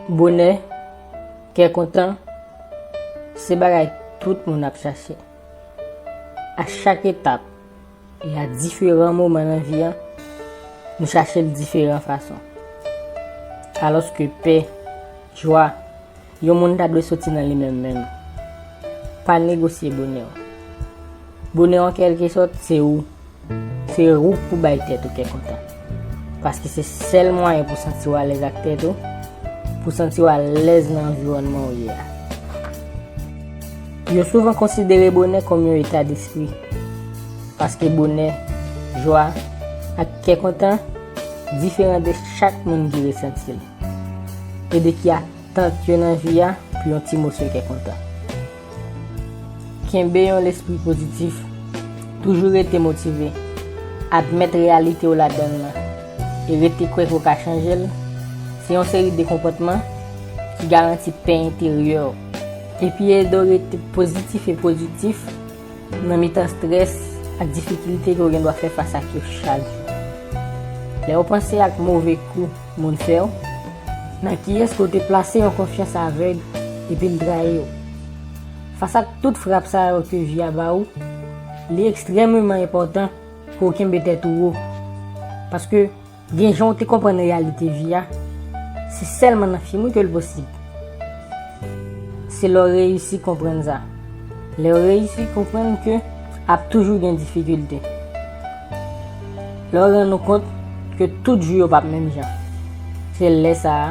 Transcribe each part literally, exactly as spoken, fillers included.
Bonè, kè kontan, se bagay tout moun ap chache. A chak etap e a diferan moman nan vi an, nou chache l diferan fason. Alòske pè, jwa, yon moun ta dwe soti nan li menm menm. Pa negosye bonè w. Bonè w, an kèlkesòt, se ou. Se ou k pou bay tèt ou kè kontan. Paske se sèl mwayen pou santi w alèz ak tèt ou, pou santi w alèz nan anviwònman w ye a. Yo souvan konsidere bonè kòm yon eta despri, paske bonè, jwa, ak kè kontan diferan de chak moun ki resanti l, e de ki atant yo nan vi a pou yon ti moso kè kontan. Kenbe yon lespri pozitif, toujou rete motive, admèt reyalite w ladan l lan, e rete kwè ke w ka chanje l, se yon seri de konpòtman ki garanti pè enteryè w, epi ede w rete pozitif e pwodiktif nan mitan estrès ak difikilte ke w gen dwa fè fas ak yo chak jou. Lè w panse ak move kou moun fè w, nan kiyès ke w te plase yon konfyans avèg epi l trayi w? Fas ak tout frap sa yo ke vi a ba ou, li ekstrèmeman enpòtan pou w kenbe tèt ou wo. Paske gen jan w te konprann reyalite vi a, se sèlman nan fim wi ke l posib. Se lè w reyisi konprann sa. Lè w reyisi konprann ke ap toujou gen difikilte. Lè w rann ou kont ke tout jou yo p ap menm jan. Se lè sa a,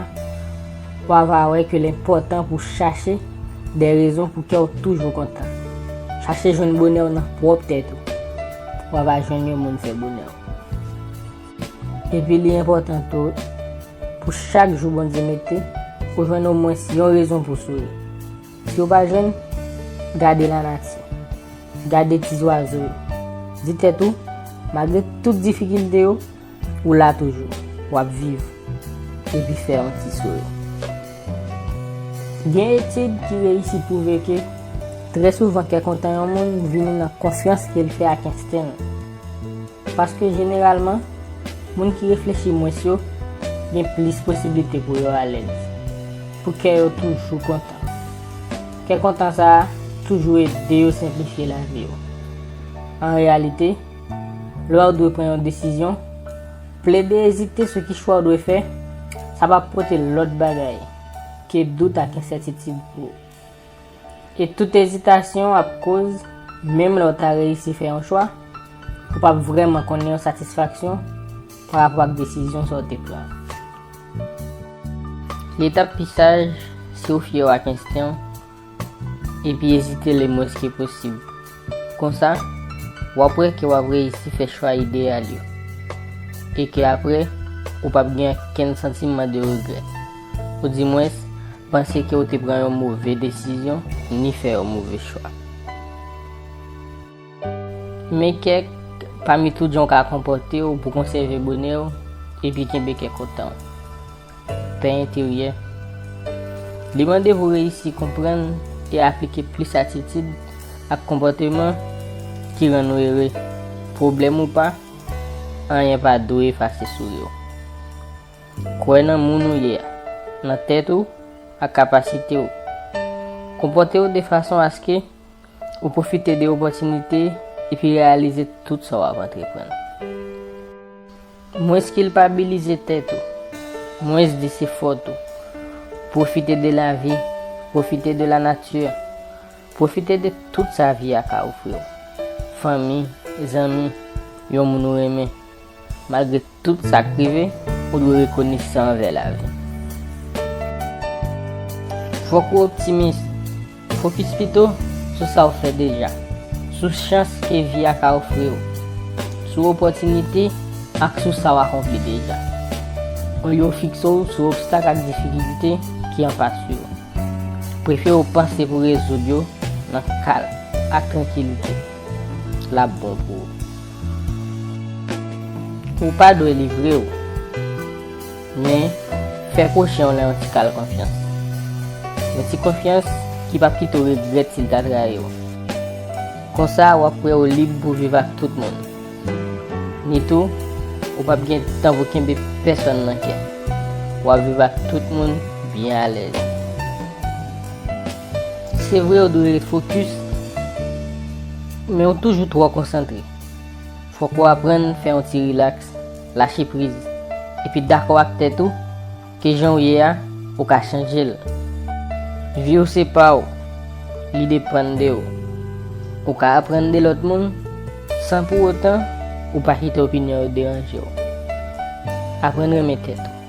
w a va wè ke l enpòtan pou w chache de rezon pou kè w toujou kontan. Chache jwenn bonè w nan pwòp tèt ou. W a va jwenn yon moun fè bonè w. Epi li enpòtan tou, pou chak jou Bondye mete, ou jwenn omwens yon rezon pou w souri. Si w pa jwenn, gade lanati. Gade ti zwazo yo. Di tèt ou, malgre tout difikilte yo, ou la toujou. W ap viv. Epi fè yon ti souri. Gen etid ki reyisi pwouve ke trè souvan kè kontan yon moun vini nan konfyans ke l fè ak ensten l. Paske jeneralman, moun ki reflechi mwens yo gen plis posiblite pou yo alèz, pou kè yo toujou kontan. Kè kontan sa a toujou ede yo senplifye lavi yo. An reyalite, lè w dwe pran yon desizyon, plede ezite sou ki chwa w dwe fè, sa p ap pote lòt bagay ke dout ak ensètitid pou ou. E tout ezitasyon ap koz, menm lè w ta reyisi fè yon chwa, ou p ap vrèman konnen yon satisfaksyon pa rapò ak desizyon sa w te pran. Etap pi saj, se w fyè w ak ensten w, epi ezite lemwens ke posib. Konsa, w ap wè ke w ap reyisi fè chwa ideyal yo, e ke apre, ou p ap gen okenn santiman de regrè, oudimwens, panse ke w te pran yon move desizyon, ni fè yon move chwa. Men kèk pami tout jan w ka konpòte w pou konsève bonè w epi kenbe kè kontan w. Pè enteryè. Li mande pou w reyisi konprann e aplike plis atitid ak konpòteman ki rann ou ere. Pwoblèm ou pa, anyen pa dwe efase souri w. Kwè nan moun ou ye a, nan tèt ou, ak kapasite w. Konpòte w de fason aske ou pwofite de opòtinite epi reyalize tout sa w ap antreprann. Mwens kilpabilize tèt ou. Mwens di se fòt ou. Pwofite de lavi. Pwofite de lanati. Pwofite de tout sa vi a ka ofri w. Fanmi, zanmi, yon moun ou renmen. Malgre tout sa k rive, ou dwe rekonesan anvè lavi. Fòk ou optimis. Fokis pito sou sa w fè deja, sou chans ke vi a ka ofri w, sou opòtinite ak sou sa w akonpli deja. Olye w fikse w sou obstak ak difikilte ki anfas ou yo, prefere w panse pou rezoud yo nan kalm ak trankilite. L ap bon pou ou. Ou pa dwe livre w, men fè pwochen w nan yon ti kal konfyans. Yon ti konfyans ki p ap kite w regrèt si l ta trayi w. Konsa, w ap wè w lib pou viv ak tout moun. Nitou, ou p ap gen tan pou kenbe pèsonn nan kè. W ap viv ak tout moun byen alèz. Se vre, ou dwe fokis, men ou toujou twò konsantre. Fòk ou aprann fè yon ti rilaks, lache priz, epi dakò ak tèt ou ke jan w ye a, ou ka chanje l. Vi w se pa w, li depann de w. Ou ka aprann de lòt moun, san pou otan ou pa kite opinyon yo deranje w. Aprann renmen tèt ou.